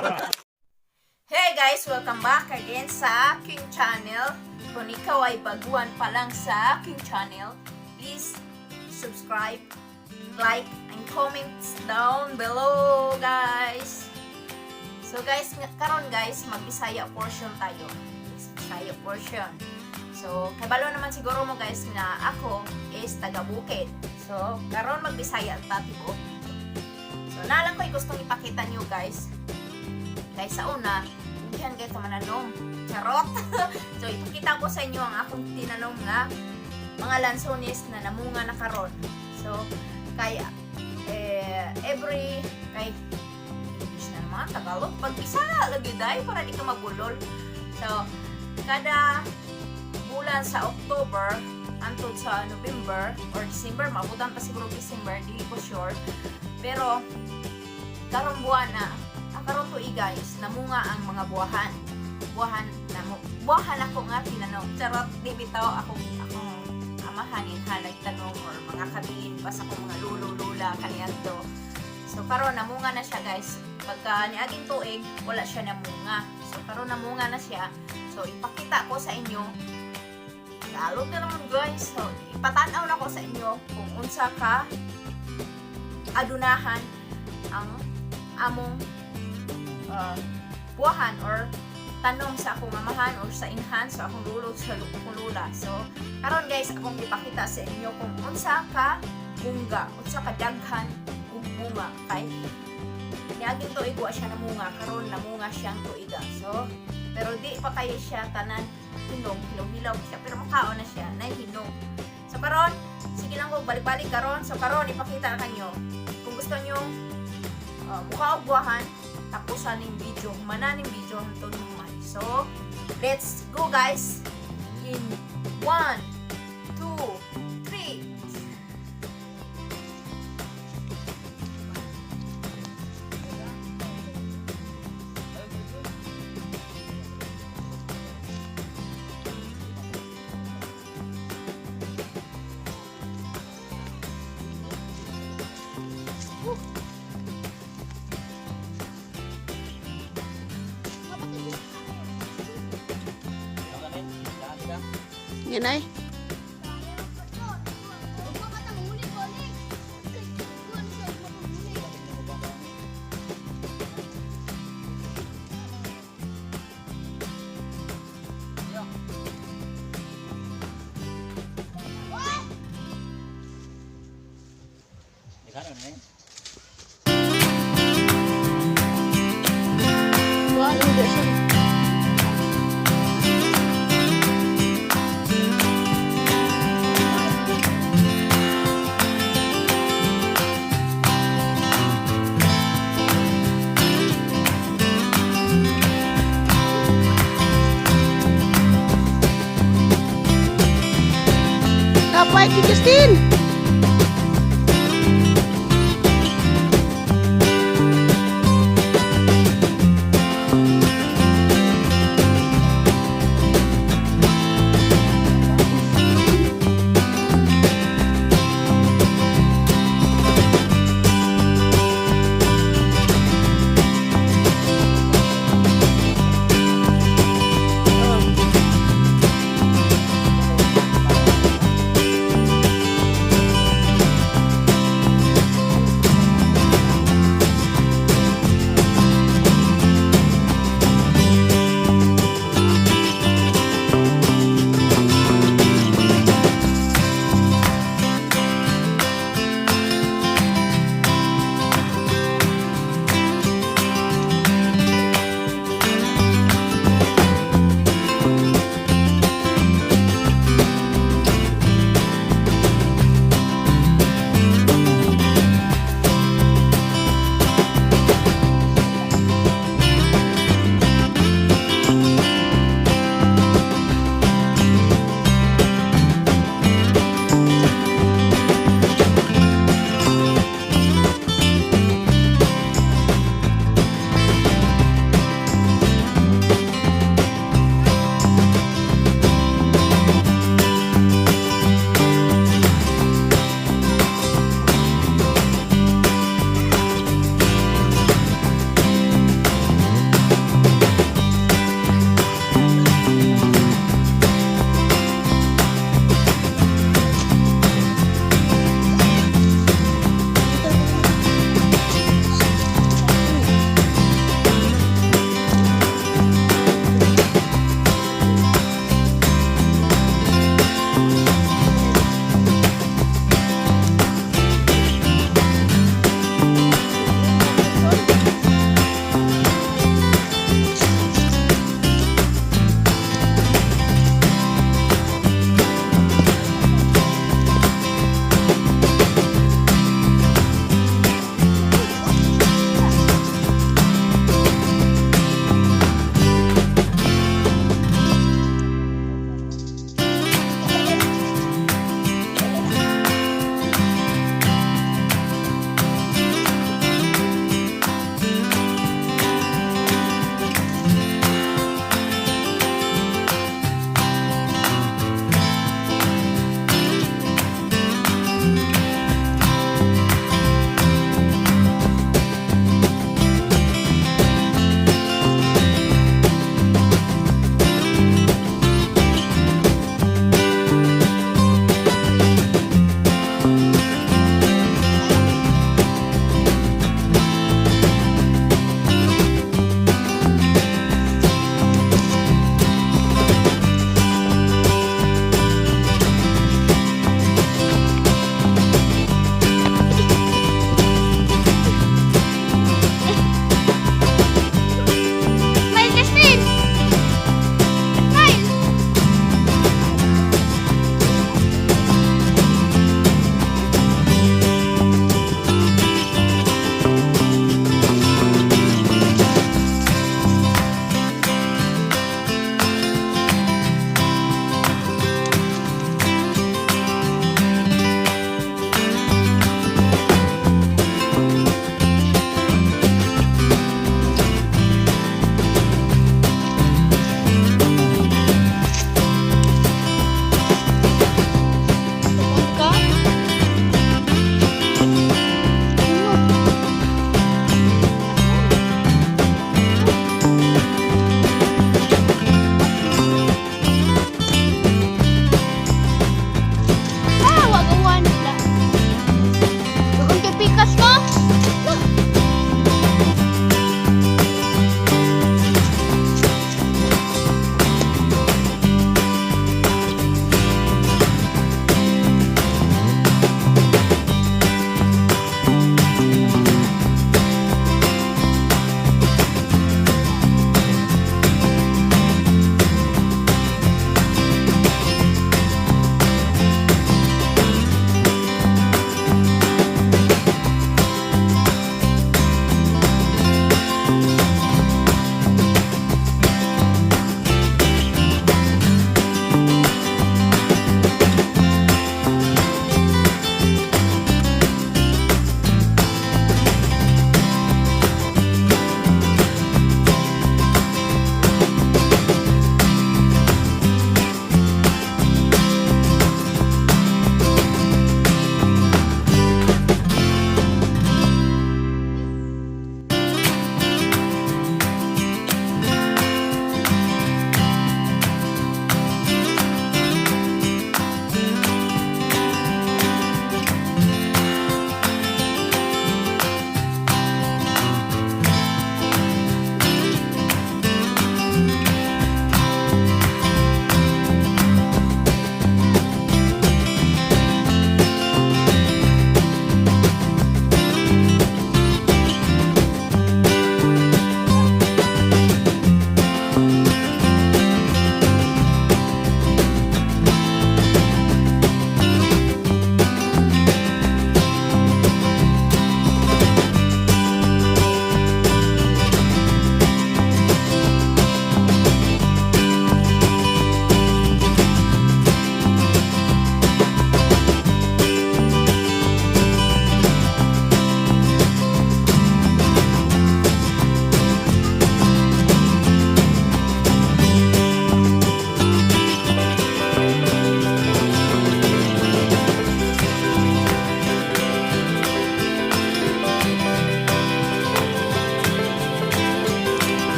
Hey guys! Welcome back again sa aking channel. Kung ikaw ay baguhan pa lang sa aking channel, please subscribe, like, and comments down below, guys. So guys, karon guys, mag-Bisaya portion tayo. Bisaya portion. So, kabalo naman siguro mo, guys, na ako is taga Bukid. So, karon mag-Bisaya ta tibuok. So, naa lang ko'y gustong ipakita niyo, guys. Kay sa una, dughan kay mananom. Charot! So, ipakita ko sa inyo ang akong tinanom nga mga lansones na namunga na karon. So, kay eh, every kay English na naman, Tagalog, pag Bisaya lagi day para di ka mabulol. So, kada bulan sa October antod sa November or December, maabutan pa siguro December, di ko sure. Pero karong buwan na, karon tuig, guys, namunga ang mga buwahan. Buwahan na buwahan ako nga tinanom. Charot, di bitaw akong amahan inhan nagtanom or mga kabilin pa sa akong mga lulo lula kaniadto. So karon namunga na siya, guys. Pagka niaging tuig, wala siya namunga. So karon namunga na siya. So ipakita ko sa inyo. Tagalog na naman, guys. So ipatanaw na ko sa inyo kung unsa ka adunahan ang among buwahan or tanom sa akong amahan or sa inhan, sa akong lulo, sa akong lula. So, karon guys, akong ipakita sa inyo kung unsa ka bungga, unsa ka daghan ug bunga kay niaging tuig wa siya namunga, karon namunga siyang tuiga. So, pero di pa kayo siya tanan hinog, hilaw-hilaw siya, pero makaon na siya, na hinog. So karon, sige lang ko balik-balik karon. So karon ipakita na kanyo. Kung gusto niyo mukha og buwahan, tapusan ning video, humana ning video hantod human. So, let's go, guys. In 1, 2, 3. Yan ay. Wala hindi siya. Kapay ki Justin.